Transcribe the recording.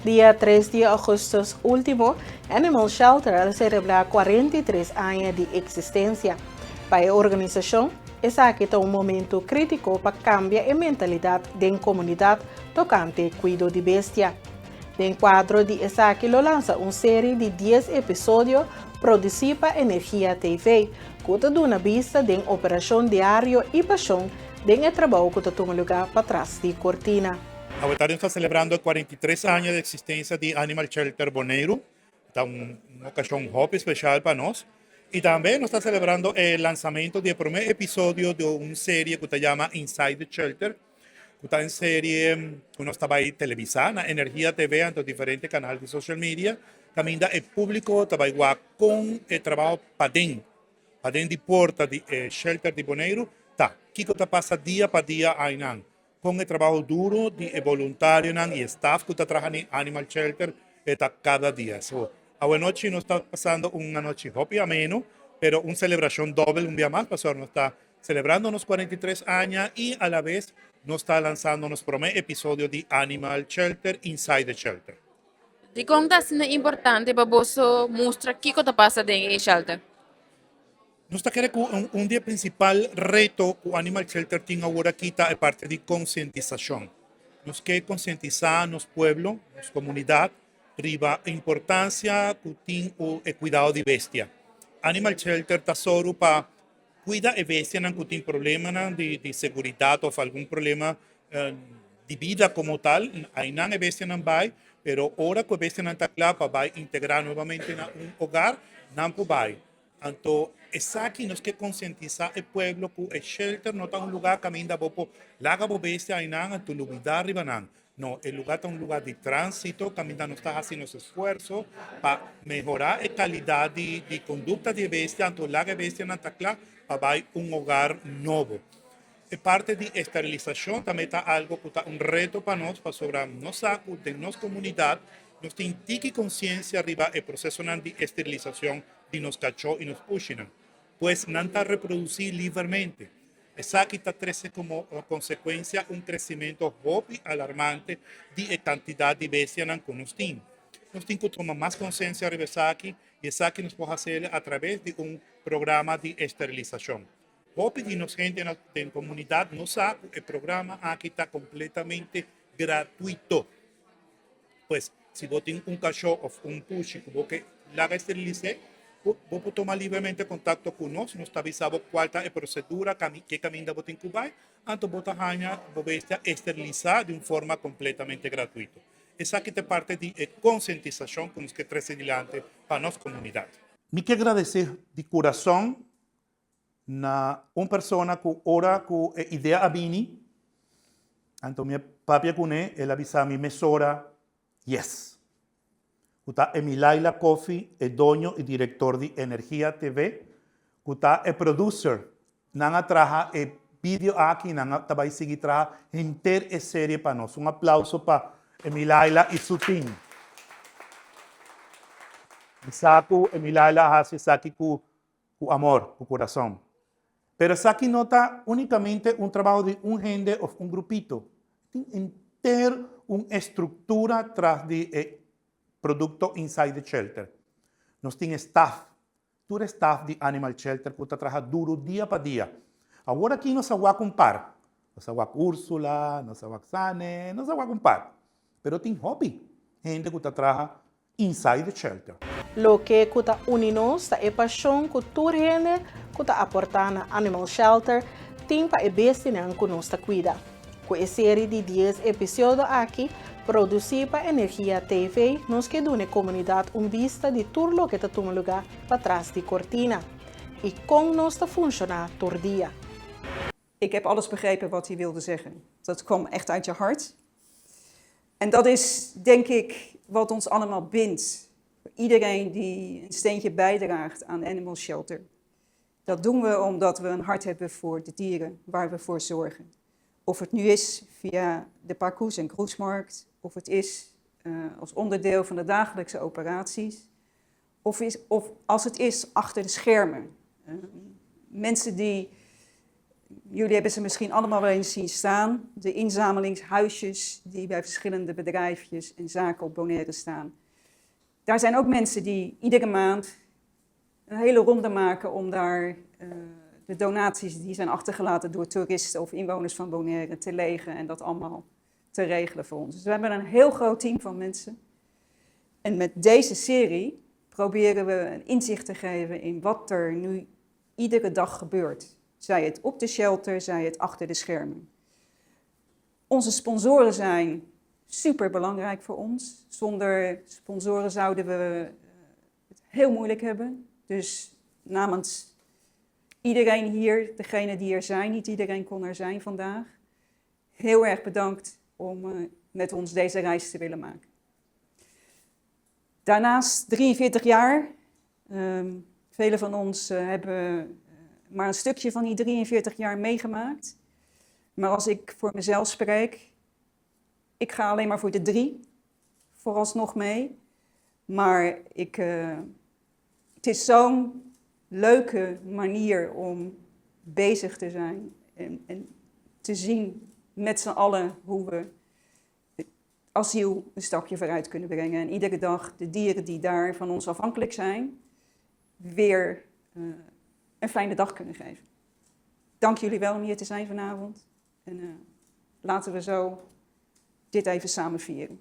Dia 3 di augustus ultimo, Animal Shelter a celebra 43 aña di existencia. Pa e organisacion, esaki ta un momento critico pa cambia e mentalidad di comunidad tocante cuido di bestia. Den cuadro di esaki lo lansa un serie di 10 episodio produci pa Energia TV, cu ta duna bista di operacion diario y pasion di trabou cu ta tuma luga patras di cortina. Awe nos ta celebrando 43 aña di existencia di Animal Shelter Boneiru. Ta un ocasion hopi special pa nos. Y tambe nos ta celebrando e lansamento di e prome episodio di un serie cu ta yama Inside the Shelter, cu ta un serie cu nos ta bay televisa na Energia TV y diferente canal di social media. Caminda e publico ta bay wak e trabou paden di porta di shelter di Boneiru, ta, kico ta pasa dia pa dia einan cu e trabou duro di voluntarionan y staff cu ta trahando na Animal Shelter ta cada dia. So, anochi nos ta pasando un anochi hopi ameno, pero un celebracion dobel un dia mas, pasobra nos ta celebrando nos 43 aña y a la vez nos ta lansando nos prome episodio di Animal Shelter Inside the Shelter. Dicon ta asina importante pa boso mustra kico ta pasa den shelter? Nos ta kere un di e principal reto cu Animal Shelter tin awor aki ta e parti di concientisacion. Nos kier concientisa nos pueblo, nos comunidad, riba e importancia cu tin e cuido di bestia. Animal Shelter ta solo pa cuida e bestianan cu tin problema di seguridad of algun problema di bida como tal, einan e bestianan ta bay, pero ora cu e bestianan ta cla pa bay integra nuevamente na un hogar, nan por bay. Anto, esaki nos kier concientisa e pueblo cu e shelter no ta un luga caminda bo por laga bo bestia einan anto lubida riba nan. No, e luga ta un luga di transito, caminda nos ta haciendo esfuerso pa mehora e calidad di conducta di bestia, anto laga e bestianan ta cla pa bay un hogar nobo. E parti di esterilisacion tambe ta algo cu ta un reto pa nos, pasobra nos sa cu den nos comunidad nos tin tiki conciencia riba e proceso di esterilisacion di nos cacho y nos pushinan. Pues nan ta reproduci libremente. Esaki ta trece como consecuencia un crecemento hopi alarmante di cantidad di bestianan cu nos tin. Nos tin cu tuma mas conciencia riba esaki y esaki nos por haci a traves di un programa di esterilisacion. Hopi di nos hende na comunidad no sa cu e programa aki ta completamente gratuito. Pues, si bo tin un cacho of un pushi cu bo kier laga esteriliza, bo por tuma libremente contacto cu nos, nos ta avisa cua ta e procedura cu caminda bo tin cu bay, anto bo ta haña bo bestia esteriliza di un forma completamente gratuito. Esaki ta parti di concientisacion cu nos kier trece dilanti pa nos comunidad. Mi kier gradici di curason na un persona cu ora cu e idea a bini, anto mi papia cune, el a bisa mi mesora yes. Cu ta Emilaila Coffee, e doño y director di Energia TV, cu ta e producer. Nan a traha e video aki, nan a bay sigui traha henter e serie pa nos. Un aplauso pa Emilaila y su team. Sa cu Emilaila a haci esaki cu amor, cu curason. Pero esaki no ta unicamente un trabou di un hende of un grupito. Tin henter un structura tras di e producto Inside the Shelter. Nos tin staff, tur staff di Animal Shelter cu ta traha duro dia pa dia. Awor aki nos a wak un par. Nos a wak Ursula, nos a wak Sane, nos a wak un par. Pero tin hopi hende cu ta traha Inside the Shelter. Loke cu ta uni nos ta e pasion cu tur hende cu ta aporta na Animal Shelter tin pa e bestianan cu nos ta cuida. Cu e serie di 10 episodio aki, produci pa Energia TV, nos kier duna e comunidad un bista di tur loke ta tuma luga patras di cortina y con nos ta funciona tur dia. Ik heb alles begrepen wat hij wilde zeggen. Dat kwam echt uit je hart. En dat is, denk ik, wat ons allemaal bindt. Iedereen die een steentje bijdraagt aan Animal Shelter. Dat doen we omdat we een hart hebben voor de dieren waar we voor zorgen. Of het nu is via de Parkoes en Kroesmarkt, of het is als onderdeel van de dagelijkse operaties, of als het is achter de schermen. Mensen die Jullie hebben ze misschien allemaal wel eens zien staan. De inzamelingshuisjes die bij verschillende bedrijfjes en zaken op Bonaire staan. Daar zijn ook mensen die iedere maand een hele ronde maken om daar de donaties die zijn achtergelaten door toeristen of inwoners van Bonaire te legen en dat allemaal te regelen voor ons. Dus we hebben een heel groot team van mensen. En met deze serie proberen we een inzicht te geven in wat er nu iedere dag gebeurt. Zij het op de shelter, zij het achter de schermen. Onze sponsoren zijn super belangrijk voor ons. Zonder sponsoren zouden we het heel moeilijk hebben. Dus namens iedereen hier, degene die er zijn, niet iedereen kon er zijn vandaag. Heel erg bedankt om met ons deze reis te willen maken. Daarnaast 43 jaar. Velen van ons hebben maar een stukje van die 43 jaar meegemaakt. Maar als ik voor mezelf spreek, ik ga alleen maar voor de drie vooralsnog mee. Maar het is zo'n leuke manier om bezig te zijn en te zien met z'n allen hoe we asiel een stapje vooruit kunnen brengen. En iedere dag de dieren die daar van ons afhankelijk zijn, weer een fijne dag kunnen geven. Dank jullie wel om hier te zijn vanavond. En laten we zo dit even samen vieren.